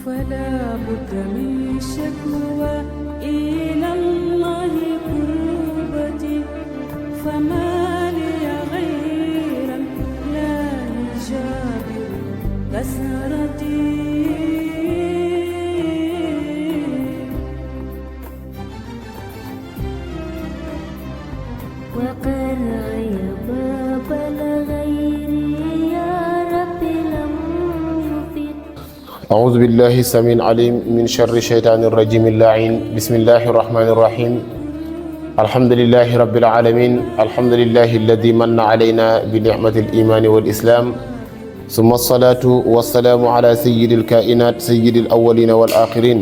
فلا بد من شكوى إلى الله كربتي فما لي غيرا لا يجابر كسرتي وقرعي باب الغير يا رب لم يفد أعوذ بالله السميع العليم من شر الشيطان الرجيم اللعين بسم الله الرحمن الرحيم الحمد لله رب العالمين الحمد لله الذي من علينا بنعمة الإيمان والإسلام ثم الصلاة والسلام على سيد الكائنات سيد الأولين والآخرين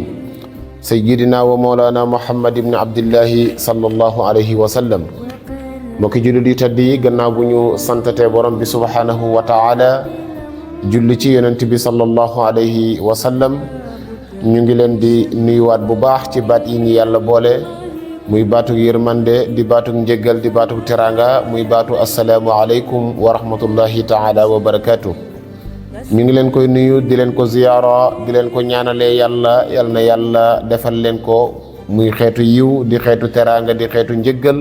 سيدنا ومولانا محمد بن عبد الله صلى الله عليه وسلم mbokki jullit yi tedd yi gannaaw bu ñu santatee borom bi subhanahu wa taala julli ci yonent bi sallallahu alayhi wa sallam ñu ngi leen di nuyuwaat bu baax ci baat yi ñu yàlla boole muy baatug yërmande di baatug njëggal di baatug teranga muy baatu assalaamu aleykum wa rahmatullahi taala wa barakatuh ñu ngi leen koy nuyu di leen ko ziyaara di leen ko ñaanalee yàlla yal na yàlla defal leen ko muy xeetu yiw di xeetu teranga di xeetu njëggal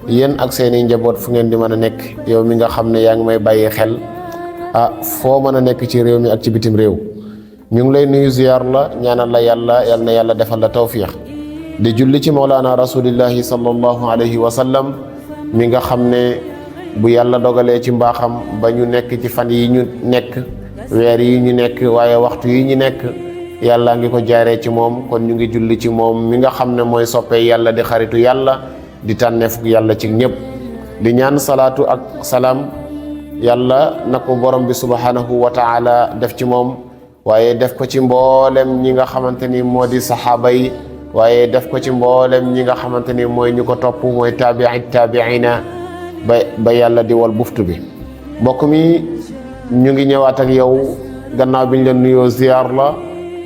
yéen ak seeni njaboot fu ngeen di mën a nekk yow mi nga xam ne yaa ngi may bàyyi xel foo mën a nekk ci réew mi ak ci bitim réew ñu ngi lay nuyu ziyaar la ñaanal la yàlla yal na yàlla defal la tawfiix di julli ci mawlaana rasulillahi sallallahu alayhi wa sallam mi nga xam ne bu yàlla dogalee ci mbaaxam ba ñu nekk ci fan yi ñu nekk weer yi ñu nekk waaye waxtu yi ñu nekk yàlla ngi ko jaaree ci moom kon ñu ngi julli ci moom mi nga xam ne mooy soppee yàlla di xaritu yàlla di tànneef yàlla ci ñëpp di ñaan salaatu ak salaam yàlla na ko borom bi subhanahu wa taala def ci moom waaye def ko ci mboolem ñi nga xamante ni moo di saxaaba yi waaye def ko ci mboolem ñi nga xamante ni mooy ñu ko topp mooy taabiina ba yàlla di wal buftu bi mbokk mi ñu ngi ñëwaat ak yow gannaaw bi ñu la nuyoo ziyaar la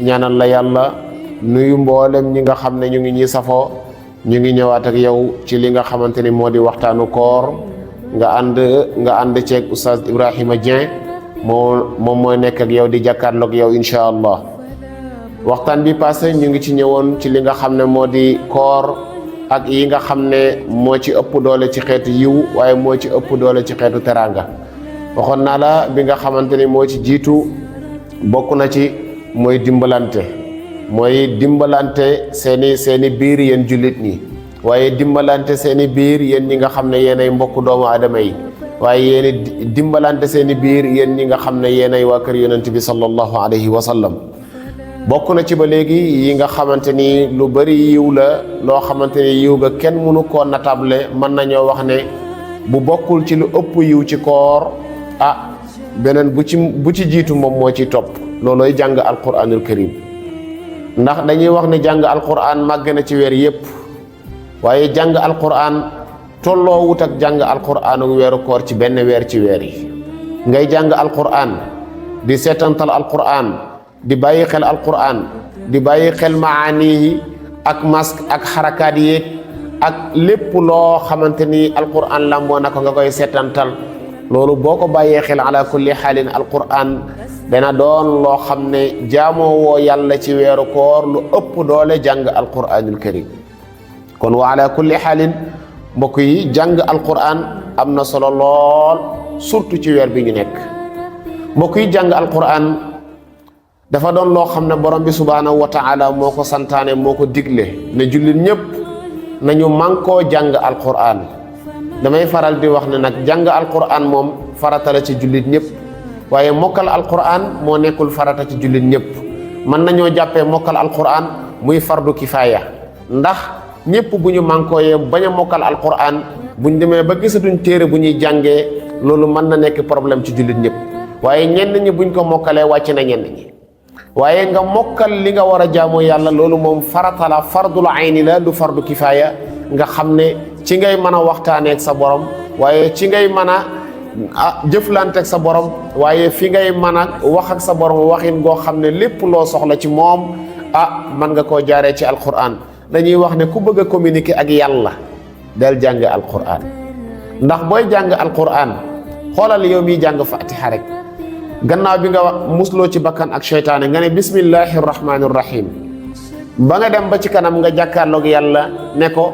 ñaanal la yàlla nuyu mboolem ñi nga xam ne ñu ngi ñuy safoo ñu ngi ñëwaat ak yow ci li nga xamante ni moo di waxtaanu koor nga ànd ceeg oustaz Ibrahima Dieng moom mooy nekk ak yow di jàkkaarloog yow incha allah waxtaan bi passé ñu ngi ci ñëwoon ci li nga xam ne moo di koor ak yi nga xam ne moo ci ëpp doole ci xeetu yiw waaye moo ci ëpp doole ci xeetu teranga waxoon naa la bi nga xamante ni moo ci jiitu bokk na ci mooy dimbalante seeni biir yéen jullit ñi waaye dimbalante seeni biir yéen ñi nga xam ne yéenay mbokk doomu aadama yi waaye yéen dimbalante seeni biir yéen ñi nga xam ne yéenay waa kër yonent bi sallallahu alayhi wa sallam bokk na ci ba léegi yi nga xamante ni lu bari yiw la loo xamante ni yiw ga kenn mënu koo natable mën nañoo wax ne bu bokkul ci lu ëpp yiw ci koor beneen bu ci jiitu moom moo ci topp loolooy jàng alquranul karim ndax dañuy wax ne jàng alquran màgg na ci weer yépp waaye jàng alquran tolloo wut ak jàng alquran weeru koor ci benn weer ci weer yi ngay jàng alquran di seetantal alquran di bàyyi xel alquran di bàyyi xel maani yi ak mask ak xarakaat yeeg ak lépp loo xamante ni alquran lamboo na ko nga koy seetantal loolu boo ko bàyyee xel ala kulli xaalin alquran dana doon loo xam ne jaamoo woo yàlla ci weeru koor lu ëpp doole jàng alquranul karim kon wa ala kulli xaalin mbokk yi jàng alquran am na solo lool surtout ci weer bi ñu nekk mbokk yi jàng alquran dafa doon loo xam ne borom bi subhanahu wa taala moo ko santaane moo ko digle ne jullit ñëpp nañu mànkoo jàng alquran damay faral di wax ne nag jàng alquran moom farata la ci jullit ñëpp waaye mokkal alquran moo nekkul farata ci jullit ñëpp mën nañoo jàppee mokkal alquran muy fardu kifaaya ndax ñëpp bu ñu mànkooyee bañ a mokkal alquran buñ demee ba gisatuñ téere bu ñuy jàngee loolu mën na nekk problème ci jullit ñëpp waaye ñenn ñi buñ ko mokkalee wàcc na ñenn ñi waaye nga mokkal li nga war a jaamoo yàlla loolu moom farata la fardul ayni la du fardu kifaaya nga xam ne ci ngay mën a waxtaaneek sa borom waaye ci ngay mën a jëflanteeg sa borom waaye fi ngay mën a wax ak sa borom waxin goo xam ne lépp loo soxla ci moom mën nga koo jaaree ci alquran dañuy wax ne ku bëgg a communiquer ak yàlla del jàng alquran ndax booy jàng alquran xoolal yow miy jàng fatiha rek gannaaw bi nga musloo ci bakkan ak seytaane nga ne bismillahi rahmaani rahim ba nga dem ba ci kanam nga jàkkaarloog yàlla ne ko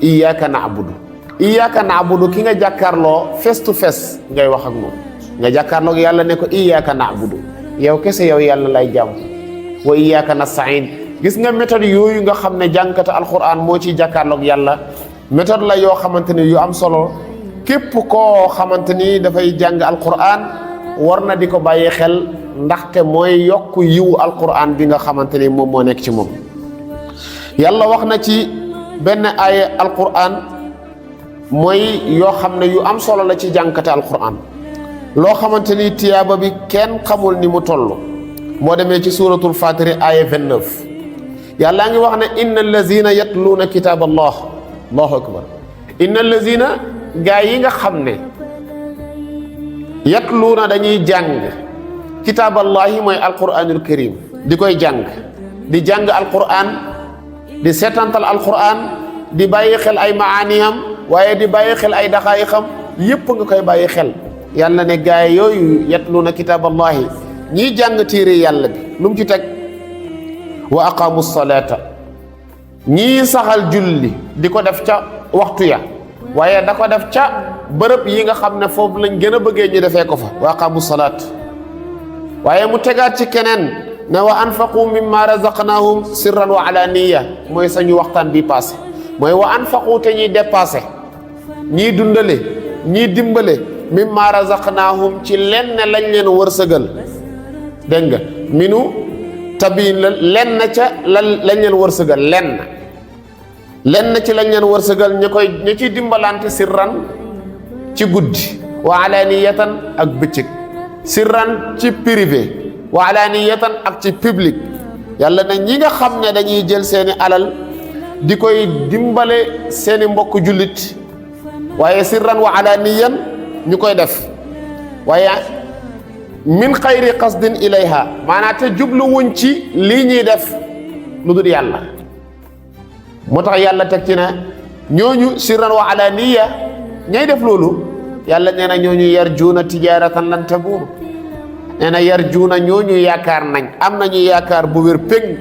iyyaka na'budu ki nga jàkkaarloo face to face ngay wax ak moom nga jàkkaarloog yàlla ne ko iyyaka na'budu yow kese yow yàlla lay jàmm wa iyyaka nasta'in gis nga méthode yooyu nga xam ne jàngkata alquran moo ciy jàkkaarloog yàlla méthode la yoo xamante ni yu am solo képp koo xamante ni dafay jàng alquran war na di ko bàyyi xel ndaxte mooy yokk yiwu alquran bi nga xamante ni moom moo nekk ci moom yàlla wax na ci benn aaya alquran mooy yoo xam ne yu am solo la ci jàngkate alquran loo xamante ni tiyaaba bi kenn xamul ni mu toll moo demee ci suratul fatiri aaya 29 yàllaa ngi wax ne inna allazina yatluuna kitaab allah allahu akbar inna allazina gaa yi nga xam ne yatluuna dañuy jàng kitaaballahi mooy alquranul karim di koy jàng di jàng alquran di seetantal alquran di bàyyi xel ay maaniyam waaye di bàyyi xel ay daxaayixam yépp nga koy bàyyi xel yàlla ne gaay yooyu yatluuna kitaaballahi ñiy jàng téere yàlla bi lu mu ci teg wa aqaamu salaata ñii saxal julli di ko def ca waxtu ya waaye da ko def ca bërëb yi nga xam ne foofu lañ gën a bëggee ñu defee ko fa wa aqaamu salaat waaye mu tegaat ci keneen ne wa anfaqu mimma razaqnahum sirran wa alaniya mooy sañu waxtaan bi passé mooy wa anfaqu te ñuy dépassé ñii dundale ñii dimbale mimma razaqnahum ci lenn lañ leen wërsëgal dégg nga minu tabiin la lenn ca lañ leen wërsëgal lenn ci lañ leen wërsëgal ñu ciy dimbalante sirran ci guddi wa alaniyatan ak bëccëg sirran ci privé wa alaniyatan ak ci public yàlla na ñi nga xam ne dañuy jël seeni alal di koy dimbale seeni mbokk jullit waaye sirran wa alaniyan ñu koy def waaye min xayri qasdin ilayha maanaam te jubluwuñ ci lii ñuy def lu dul yàlla moo tax yàlla teg ci ne ñooñu sirran wa alaniya ñay def loolu yàlla nee na ñooñu yarjuuna tijaaratan lan tabuur nee na yarjuuna ñooñu yaakaar nañ am nañu yaakaar bu wér péng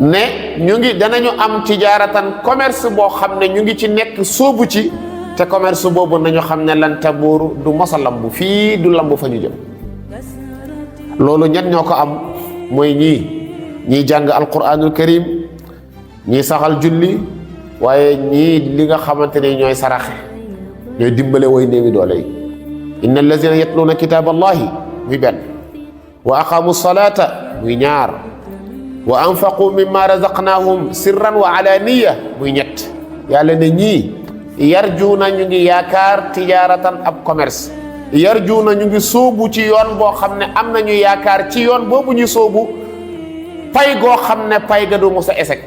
ne ñu ngi danañu am tijaaratan commerce boo xam ne ñu ngi ci nekk sóobu ci te commerce boobu nañu xam ne lan tabuur du mosa lambu fii du lambu fa ñu jëm loolu ñett ñoo ko am mooy ñii jàng alquranul karim ñii saxal julli waaye ñii li nga xamante ne ñooy saraxe ñooy dimbale way néewi doole yi inna allazina yatluuna kitaab allahi muy benn wa aqaamu salata muy ñaar wa anfaqu mimma razaqnahum sirran wa alaniya muy ñett yàlla ne ñii yarjuuna ñu ngi yaakaar tijaaratan ab commerce yarjuuna ñu ngi sóobu ci yoon boo xam ne am nañu yaakaar ci yoon boobu ñu sóobu pay goo xam ne pay ga du mos a échec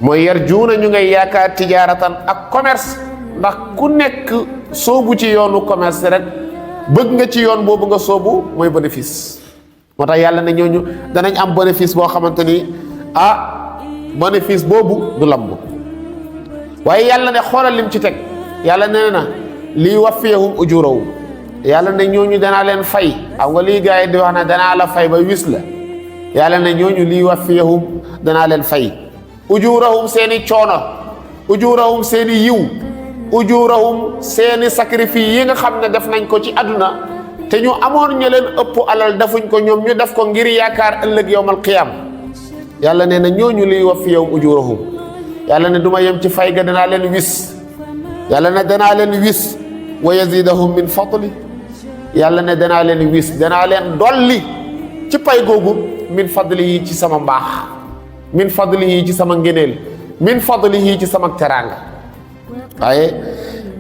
mooy yarjuuna ñu ngay yaakaar tijaaratan ak commerce ndax ku nekk sóobu ci yoonu commerce rek bëgg nga ci yoon boobu nga sóobu mooy bénéfice moo tax yàlla ne ñooñu danañ am bénéfice boo xamante ni bénéfice boobu du lamb waaye yàlla ne xoolal lim ci teg yàlla nee na lii waffiyahum ujurahum yàlla ne ñooñu danaa leen fay xam nga lii gars yi di wax ne danaa la fay ba wis la yàlla ne ñooñu lii waffiyahum danaa leen fay ujurahum seeni coono ujurahum seeni yiw ujurahum seeni sacrifice yi nga xam ne def nañ ko ci àdduna te ñu amoon ñu leen ëpp alal defuñ ko ñoom ñu def ko ngir yaakaar ëllëg yawmal qiyam yàlla nee na ñooñu liy waffiyahum ujurahum yàlla ne du ma yem ci fay ga danaa leen wis yàlla ne danaa leen wis wa yazidahum min fadli yàlla ne danaa leen wis danaa leen dolli ci pay googu min fadli yi ci sama mbaax min fadli yi ci sama ngëneel min fadli yi ci sama teraanga waaye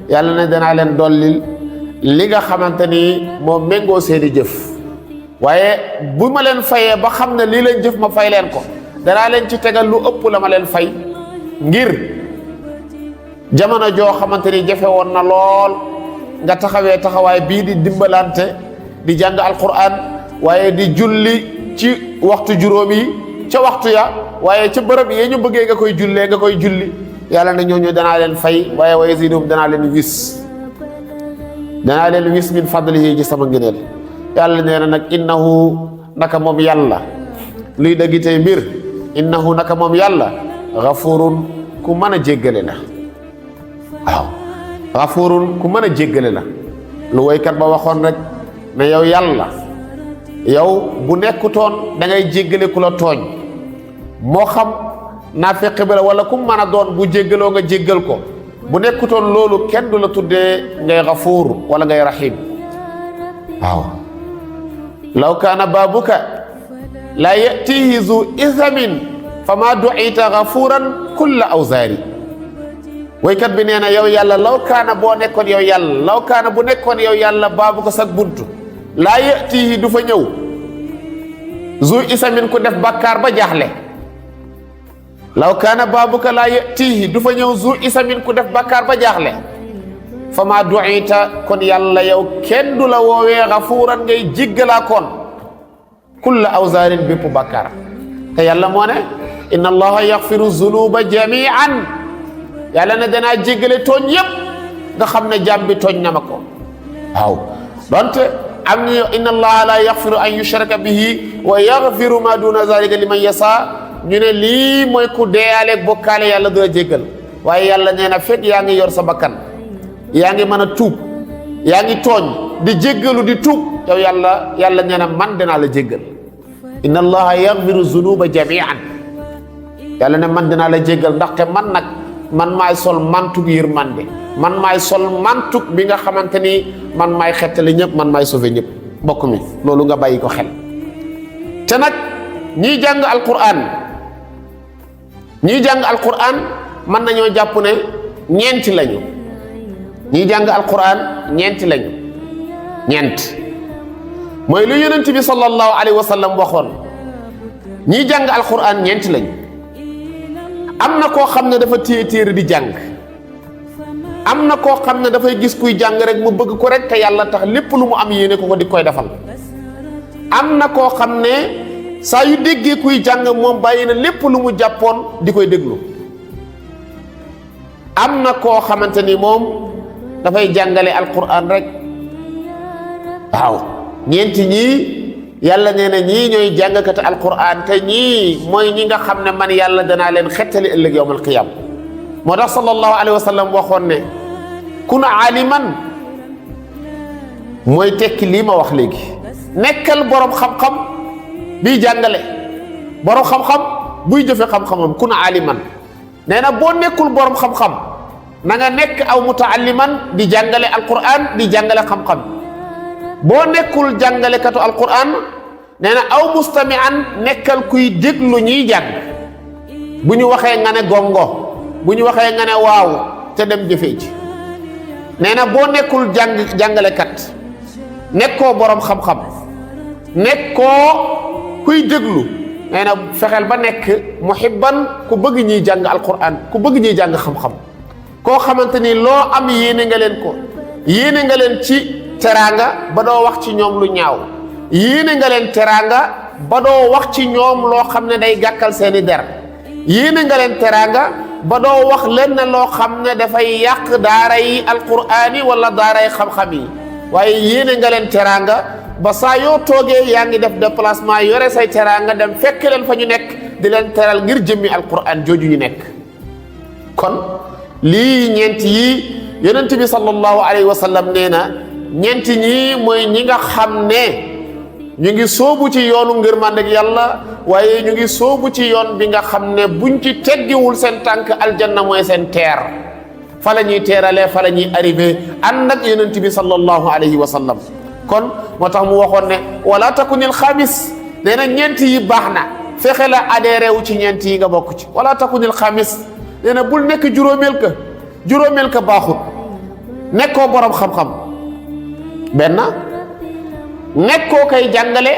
yàlla ne danaa leen dolli li nga xamante ni moo méngoo seeni jëf waaye bu ma leen fayee ba xam ne lii leen jëf ma fay leen ko danaa leen ci tegal lu ëpp la ma leen fay ngir jamono joo xamante ni jafe woon na lool nga taxawee taxawaay bii di dimbalante di jàng alquran waaye di julli ci waxtu juróom yi ca waxtu ya waaye ca bërëb yi ñu bëggee nga koy jullee nga koy julli yàlla na ñooñu danaa leen fay waaye wa yazidum danaa leen wis min fadlihi ci sama ngëneel yàlla nee na nag innahu naka moom yàlla luy dëgg tey mbir innahu naka moom yàlla gafurun ku mën a jéggale la waaw gafurun ku mën a jéggale la lu woykat ba waxoon rek ne yow yàlla yow bu nekkutoon da ngay jéggale ku la tooñ moo xam naafeq bi la wala ku mën a doon bu jéggaloo nga jéggal ko bu nekkutoon loolu kenn du la tuddee ngay gafuur wala ngay rahim waaw law kaana baabuka laa yatihi zu ithamin fa ma duita gafuuran kulla awzaari woykat bi nee na yow yàlla law kaana boo nekkoon yow yàlla law kaana bu nekkoon yow yàlla baabu ko sag buntu laa yatihi du fa ñëw zu isamin ku def bàkkaar ba jaaxle law kaana baabuka laa yatihi du fa ñëw zu isamin ku def bàkkaar ba jaaxle fa ma duita kon yàlla yow kenn du la woowee gafuuran ngay jéggalaa koon kulla awzaarin bépp bàkkaar te yàlla moo ne inna allaha yaxfiru zunuba jamian yàlla ne danaa jéggale tooñ yépp nga xam ne jaam bi tooñ na ma ko waaw donte am ñu inna allaha la yaxfiru an yushraka bihi wa yaxfiru ma duna zalika liman yasa ñu ne lii mooy ku deeyaaleeg bokkaale yàlla du la jéggal waaye yàlla nee na fekk yaa ngi yor sa bakkan yaa ngi mën a tuub yaa ngi tooñ di jéggalu di tuub yow yàlla nee na man danaa la jéggal inna allaha yaxfiru zunuba jamian yàlla ne man dinaa la jéggal ndaxte man maay sol mantug yërmande man maay sol mantug bi nga xamante ni man maay xettali ñëpp man maay sauver ñëpp mbokk mi loolu nga bàyyi ko xel te nag ñiy jàng alquran mën nañoo jàpp ne ñeenti lañu ñiy jàng alquran ñeenti lañu ñeent mooy lu yonent bi sallallahu alayhi wa sallam waxoon ñiy jàng alquran ñeenti lañu am na koo xam ne dafa téye téere di jàng am na koo xam ne dafay gis kuy jàng rek mu bëgg ko rek te yàlla tax lépp lu mu am yéene ko di koy defal am na koo xam ne saa yu déggee kuy jàng moom bàyyi na lépp lu mu jàppoon di koy déglu am na koo xamante ni moom dafay jàngale alquran rek waaw ñeenti ñii yàlla nee na ñii ñooy jàngkati alquran te ñii mooy ñi nga xam ne man yàlla danaa leen xettali ëllëg yawmal qiyam moo tax sallallahu alayhi wa sallam waxoon ne kun aliman mooy tekki lii ma wax léegi nekkal borom xam-xam biy jàngale borom xam-xam buy jëfe xam-xamam kun aliman nee na boo nekkul borom xam-xam na nga nekk aw mutaalliman di jàngale alquran di jàngale xam-xam boo nekkul jàngalekatu alquran nee na aw mustamian nekkal kuy déglu ñiy jàng bu ñu waxee nga ne gongo bu ñu waxee nga ne waaw te dem jëfee ci nee na boo nekkul jàngalekat nekkoo borom xam-xam nekkoo kuy déglu nee na fexeel ba nekk muhibban ku bëgg ñiy jàng alquran ku bëgg ñiy jàng xam-xam koo xamante ni loo am yéene nga leen ko yéene nga leen ci teraanga ba doo wax ci ñoom lu ñaaw yéene nga leen teraanga ba doo wax ci ñoom loo xam ne day gàkkal seeni der yéene nga leen teraanga ba doo wax leen ne loo xam ne dafay yàq daara yi alquraan yi wala daara yi xam-xam yi waaye yéene nga leen teraanga ba saa yoo toogee yaa ngi def déplacement yore say teraanga dem fekk leen fa ñu nekk di leen teral ngir jëmmi alquraan jooju ñu nekk kon lii ñeent yi yonent bi sallallahu alayhi wa sallam nee na ñeenti ñii mooy ñi nga xam ne ñu ngi soobu ci yoonu ngërmande ak yàlla waaye ñu ngi soobu ci yoon bi nga xam ne buñ ci teggiwul seen tànk aljanna mooy seen teer fa la ñuy teeralee fa la ñuy arrivé ànd ak yonent bi sallallahu alayhi wa sallam kon moo tax mu waxoon ne wala takunil xaamis nee na ñeent yi baax na fexe la adhéré wu ci ñeent yi nga bokk ci wala takunil xaamis nee na bul nekk juróomeel ka baaxut nekkoo borom xam-xam benn nekkoo kay jàngale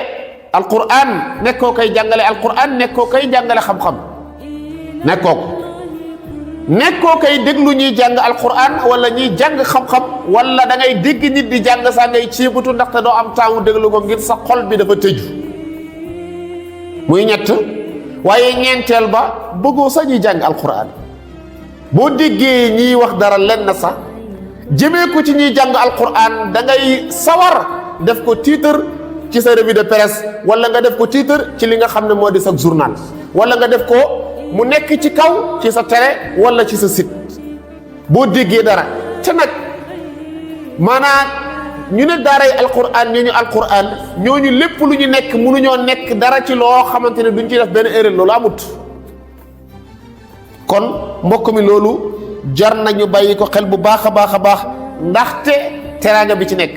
alquran nekkoo kay jàngale alquran nekkoo kay jàngale xam-xam nekkoo kay déglu ñuy jàng alquran wala ñuy jàng xam-xam wala da ngay dégg nit di jàng saa ngay ceebutu ndaxte doo am temps déglu ko ngir sa xol bi dafa tëju muy ñett waaye ñeenteel ba bëggoo sax ñuy jàng alquran boo déggee ñiy wax dara len na sax jëmee ko ci ñuy jàng alquran da ngay sawar def ko titre ci sa revue de presse wala nga def ko titre ci li nga xam ne moo di sa journal wala nga def ko mu nekk ci kaw ci sa télé wala ci sa site boo déggee dara te nag maanaam ñu ne daaray alquran ñooñu lépp lu ñu nekk mënuñoo nekk dara ci loo xamante ne duñ ci def benn erreur loolu amut kon mbokk mi loolu jar nañu bàyyi ko xel bu baax a baax ndaxte teraanga bi ci nekk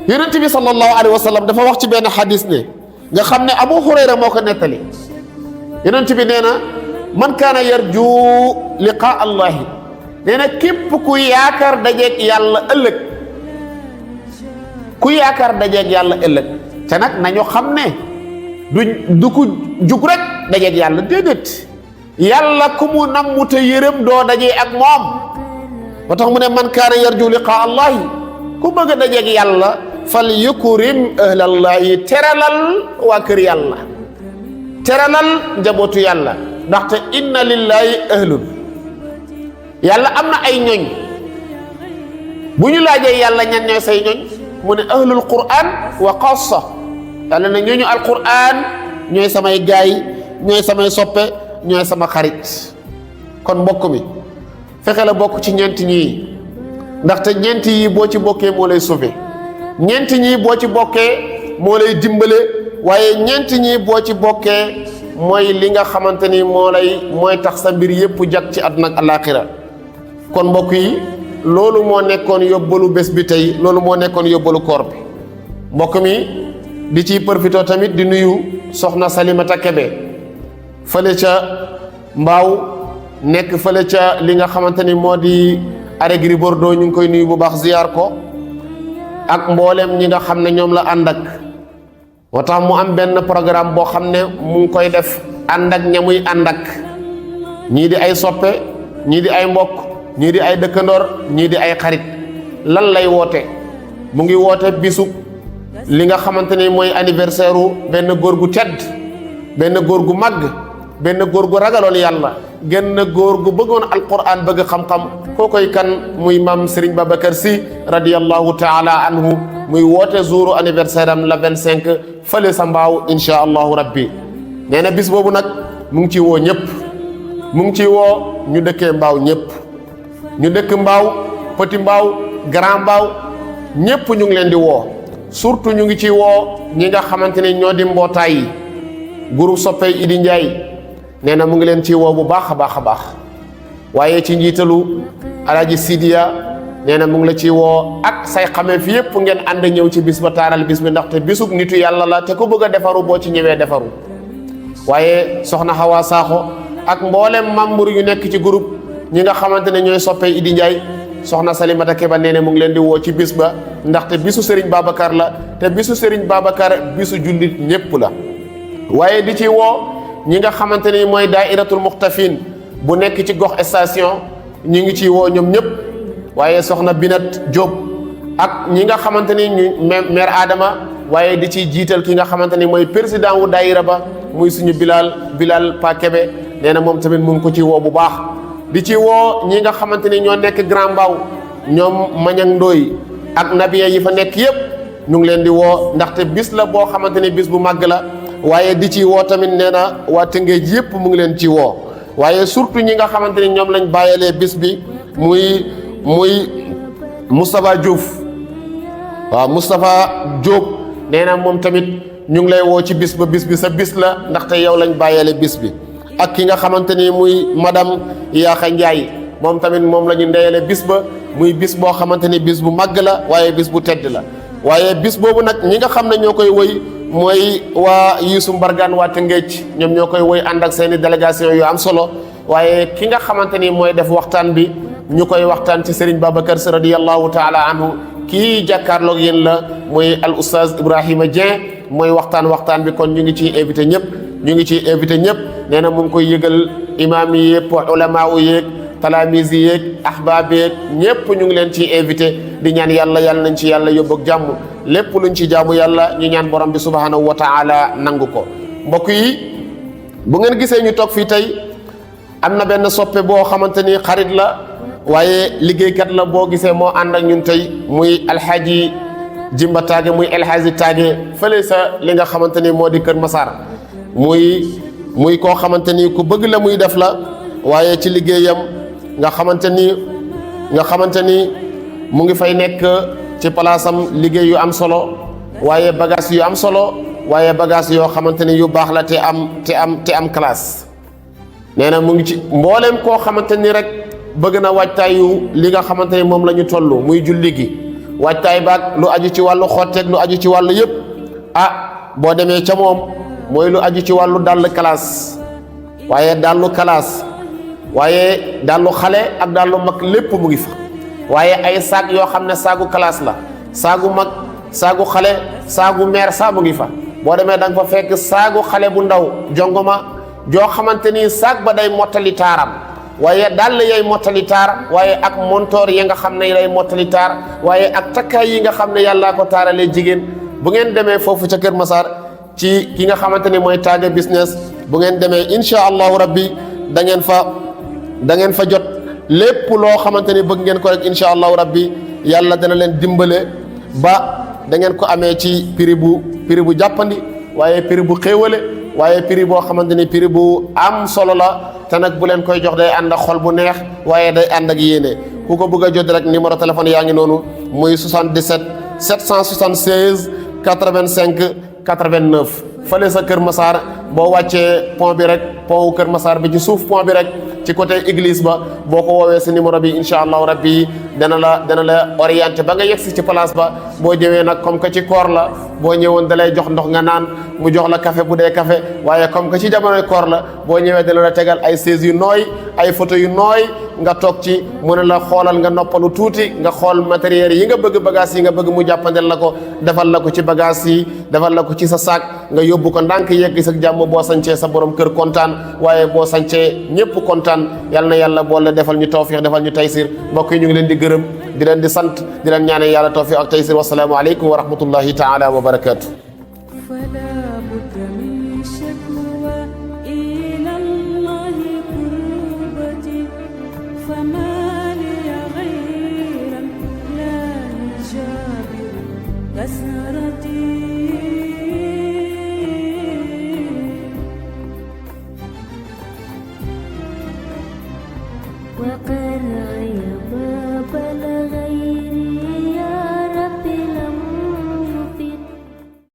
yonent bi sallallahu alayhi wa sallam dafa wax ci benn xadis ne nga xam ne Abu Hurayra moo ko nettali yonent bi nee na man kaana yarju liqaa allahi nee na képp ku yaakaar dajeeg yàlla ëllëg te nag nañu xam ne du ko jug rek dajeeg yàlla déedéet yàlla ku mu nammu te yërëm doo dajee ak moom moo tax mu ne man kaana yarju liqaa allahi ku bëgg a dajeeg yàlla fal yukrim ahlallahi teralal waa kër yàlla teralal njabootu yàlla ndaxte inna lillahi ahlun yàlla am na ay ñoñ bu ñu laajee yàlla ñan ñooy say ñoñ mu ne ahlul quran wa xassa yàlla na ñooñu alquran ñooy samay gaay ñooy samay soppe ñooy sama xarit kon mbokk mi fexe la bokk ci ñeenti ñii ndaxte ñeenti yi boo ci bokkee moo lay sauver ñeenti ñii boo ci bokkee moo lay dimbale waaye ñeenti ñii boo ci bokkee mooy li nga xamante ni mooy tax sa mbir yépp jag ci àdduna ak alaaxira kon mbokk yi loolu moo nekkoon yóbbalu bés bi tey loolu moo nekkoon yóbbalu koor bi mbokk mi di ciy profité tamit di nuyu soxna Salimata Kebe fële ca mbaaw nekk fële ca li nga xamante ni moo di arrêt Gris Bordeaux ñu ngi koy nuyu bu baax ziyaar ko ak mboolem ñi nga xam ne ñoom la ànd ak moo tax mu am benn programme boo xam ne mu ngi koy def ànd ak ña muy ànd ak ñii di ay soppe ñii di ay mbokk ñii di ay dëkkandoor ñii di ay xarit lan lay woote mu ngi woote bisu li nga xamante ni mooy anniversaire u benn góor gu tedd benn góor gu màgg benn góor gu ragaloon yàlla genn góor gu bëggoon alquran bëgg xam-xam koo koy kan muy maam Serigne Babacar Sy radiyallahu taala anhu muy woote jouru anniversaire am la 25 fële sa mbaaw insha allahu rabbi nee na bis boobu nag mu ngi ci woo ñëpp mu ngi ci woo ñu dëkkee mbaaw ñëpp ñu dëkk mbaaw petit mbaaw grand mbaaw ñëpp ñu ngi leen di woo surtout ñu ngi ci woo ñi nga xamante ni ñoo di mbootaay yi groupe soppey Idi Ndiaye nee na mu ngi leen ci woo bu baax a baax waaye ci njiitalu Alaaji Sidiya nee na mu ngi la ci woo ak say xamee fi yëpp ngeen ànd ñëw ci bis ba taaral bis bi ndaxte bisub nitu yàlla la te ku bëgg a defaru boo ci ñëwee defaru waaye soxna Hawa Sakho ak mboolem membre yu nekk ci groupe ñi nga xamante ne ñooy soppee Idi Ndiaye soxna Salimata Keba nee na mu ngi leen di woo ci bis ba ndaxte bisu Serigne Babacar la te bisu Serigne Babacar bisu jullit ñëpp la waaye di ci woo ñi nga xamante ni mooy daairatul muxtafin bu nekk ci gox station ñi ngi ci woo ñoom ñëpp waaye soxna Binat Diop ak ñi nga xamante ni ñu maire Adama waaye di ci jiital ki nga xamante ni mooy président wu daayira ba muy suñu Bilal Pa Kebe nee na moom tamit mu ngi ko ci woo bu baax di ci woo ñi nga xamante ni ñoo nekk Grand Mbao ñoom Mañang Ndoy ak nabiya yi fa nekk yëpp ñu ngi leen di woo ndaxte bis la boo xamante ni bis bu màgg la waaye di ci woo tamit nee na waa Tëngéej yëpp mu ngi leen ci woo waaye surtout ñi nga xamante ni ñoom lañ bàyyalee bis bi muy Moustapha Diouf waaw Moustapha Diop nee na moom tamit ñu ngi lay woo ci bis ba bis bi sa bis la ndaxte yow lañ bàyyalee bis bi ak ki nga xamante ni muy madame Yaxa Ndiaye moom tamit moom la ñu ndeyale bis ba muy bis boo xamante ni bis bu màgg la waaye bis bu tedd la waaye bis boobu nag ñi nga xam ne ñoo koy woy mooy waa Youssou Mbargane waa Tëngéej ñoom ñoo koy woy ànd ak seeni délégation yu am solo waaye ki nga xamante ni mooy def waxtaan bi ñu koy waxtaan ci Serigne Babacar Sy radiyallahu taala anhu kii jàkkaarloog yéen la mooy al oustaz Ibrahima Dieng mooy waxtaan bi kon ñu ngi ciy invité ñëpp nee na mu ngi koy yëgal imaam yi yëpp ulama u yeeg talamis yi yeeg ahbaab yeeg ñëpp ñu ngi leen ciy invité di ñaan yàlla nañ ci yàlla yóbbu ak jàmm lépp luñ ci jaamu yàlla ñu ñaan borom bi subhanahu wa taala nangu ko mbokk yi bu ngeen gisee ñu toog fii tey am na benn soppe boo xamante ni xarit la waaye liggéeykat la boo gisee moo ànd ak ñun tey muy alxaaji Jimba Taage muy El Hadji Taage fële sa li nga xamante ni moo di Kër Massar muy koo xamante ni ku bëgg la muy def la waaye ci liggéeyam nga xamante ni mu ngi fay nekk ci palaasam liggéey yu am solo waaye bagage yu am solo waaye bagage yoo xamante ni yu baax la te am classe. nee na mu ngi ci mbooleem koo xamante ni rek bëgg na waajtaayu li nga xamante ni moom la ñu toll muy julli gi waajtaay baag lu aju ci wàllu xotteeg lu aju ci wàllu yëpp boo demee ca moom mooy lu aju ci wàllu dàll classe waaye dàllu classe waaye dàllu xale ak dàllu mag lépp mu ngi fa waaye ay saag yoo xam ne saagu classe la saagu mag saagu xale saagu meer saa mu ngi fa boo demee da nga fa fekk saagu xale bu ndaw jongoma joo xamante ni saag ba day mottali taaram waaye dàll yay mottali taar waaye ak montoor yi nga xam ne lay mottali taar waaye ak takkaay yi nga xam ne yàllaa ko taaralee jigéen bu ngeen demee foofu ca Kër Massar ci ki nga xamante ni mooy Taage business bu ngeen demee incha allahu rabbi da ngeen fa jot lépp loo xamante ni bëgg ngeen ko rek incha allahu rabbi yàlla dana leen dimbale ba da ngeen ko amee ci prix bu jàppandi waaye prix bu xéewale waaye prix boo xamante ni prix bu am solo la te nag bu leen koy jox day ànd ak xol bu neex waaye day ànd ak yéene ku ko bëgg a jot rek numéro téléphone yaa ngi noonu muy 77 776 85 89 fële sa Kër Massar boo wàccee pont bi rek pont wu Kër Massar bi ci suuf pont bi rek ci côté église ba boo ko woowee si numéro bi incha allahu rabbi dana la orienté ba nga yegsi ci place ba boo ñëwee nag comme que ci koor la boo ñëwoon da lay jox ndox nga naan mu jox la café bu dee café waaye comme que ci jamonoy koor la boo ñëwee dana la tegal ay chaise yu nooy ay photo yu nooy nga toog ci mu ne la xoolal nga noppalu tuuti nga xool matériel yi nga bëgg bagage yi nga bëgg mu jàppandel la ko defal la ko ci bagage yi defal la ko ci sa saak nga yóbbu ko ndànk yegg sa jàmm boo sancee sa borom kër kontaan waaye boo sancee ñëpp kontaan yal na yàlla boole defal ñu tawfiq defal ñu taysir mbokk yi ñu ngi leen di gërëm di leen di sant di leen ñaanal yàlla tawfiq ak taysir wasalaamu aleykum wa rahmatullahi taala wa barakatuh. وقرع يا باب